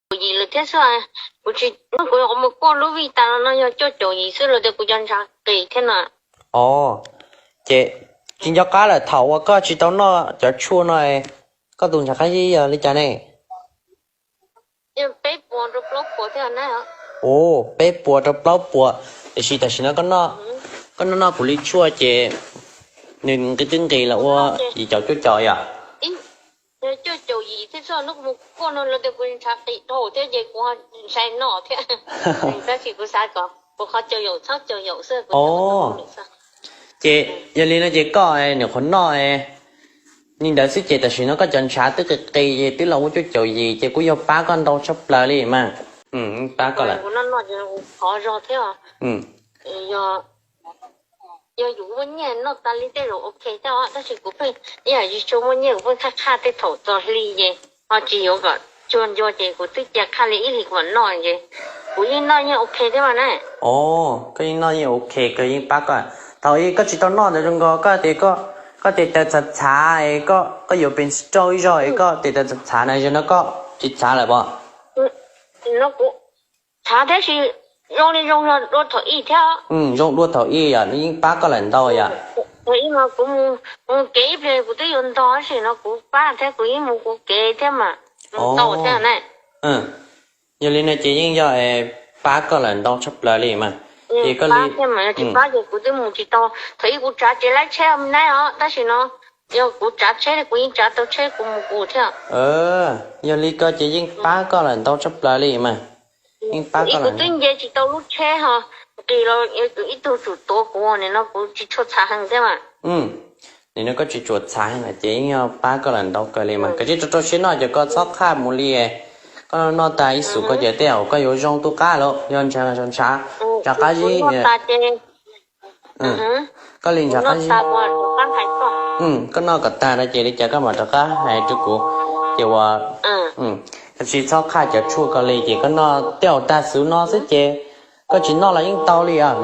caum yim lawm thiab xwb. Kuv tsis, kuv mus kuaj lub vij tas no yog cuaj caum yim xwb los tias kuv cov ntshav qis thiab no. Os, ces tsis nco qab lawm, thaum uas koj tsis tau noj cov tshuaj no, koj tus ntshav qab zib yog li cas ne? Peb puas rau plaub puas thiab na. Ua, peb puas rau plaub puas, tiam sis tam sim no koj noj, koj noj noj kuv li tshuaj ces nws nqi twb nqis los ua yim caum cuaj caum yom. Cuaj caum yim thiab xwb, hnub kuv mus kuaj no los tias kuv ntshav qis dhau thiab ces kuv ho ntshai noj thiab. Tab sis kuv xav kom kuv qhov caum yaum txhob caum yaum xwb. Os, ces yog li no ces koj nws qhuav noj li ntawd xwb ces tam sim no koj cov ntshav twb qis qis ces twb los ua cuaj caum yim ces kuj yog pab koj ntau tshaj plaws li mas. Pab koj lawm. Kuv noj noj ces qhov zog thiab. Yog yus muaj nyiaj noj tas li tej zaum ok thiab os, tab sis kuv pheej ib yam tsis tshua muaj nyiaj, kuv pheej qhaj qhaj tej thaum txog hli ces ho tsis yuav kom tsuag ncua ces kuv twb cia qhaj li ib hlis kuv mam noj ces kuv yeej noj yeej ok thiab mas na. Os, koj yeej noj yeej ok, koj yeej pab koj. Thaum ub koj tsis tau noj ntawd zoo nkaus koj tias, koj tes taw txhav txhav es koj, koj yuav peev stroke ib zaug es koj tes taw txhav txhav na, zaum no koj tsis txhav lawm pob? No kuv txhav thiab sis zoo li zoo dua thaum ub thiab. Zoo dua thaum ub yom, nws yeej pab koj lawm ntau yom. Thaum ub no kuv mus kev ib pliag kuv twb yuav ntog tab sis no kuv pab thiab kuv yeej mus kuv kev thiab mas mus tau thiab na. Yog li no ces yeej yog pab koj lawm ntau tshaj plaws li mas. Ces koj li thiab mas yog tsis pab ces kuv twb mus tsis tau. Thaum ub kuv tsav tsev laib tsheb na os, tab sis no yog kuv tsav tsheb kuv yeej tsav tau tsheb kuv mus kuv thiab. Yog li ko ces yeej pab koj lawm ntau tshaj plaws li mas. Yeej pab koj lawm. Kuv twb nce tsis tau lub tsheb ho nqis los ib tug tsum tuav kuv, nim no kuv tsis tshua txhav heev thiab mas. Nim no koj tsis tshua txhav heev lawm ces yeej yog pab koj lawm ntau kawg li mas. Koj cia li rau rau siab noj ces koj txhob qhaj mus li. Koj noj tas ib xus koj ces tej zaum koj yuav zoo tu qab lawm, yog ntshav, ntshav qab zib. Koj li ntshav qab zib. Koj noj kom tag no ces li cas koj mam rov qab hais rau kuv. Ces ua, koj tsis txhob qhaj cov tshuaj ko li ces koj noj tej zaum tag xwb no xwb ces koj tsis noj los yeej tau li os.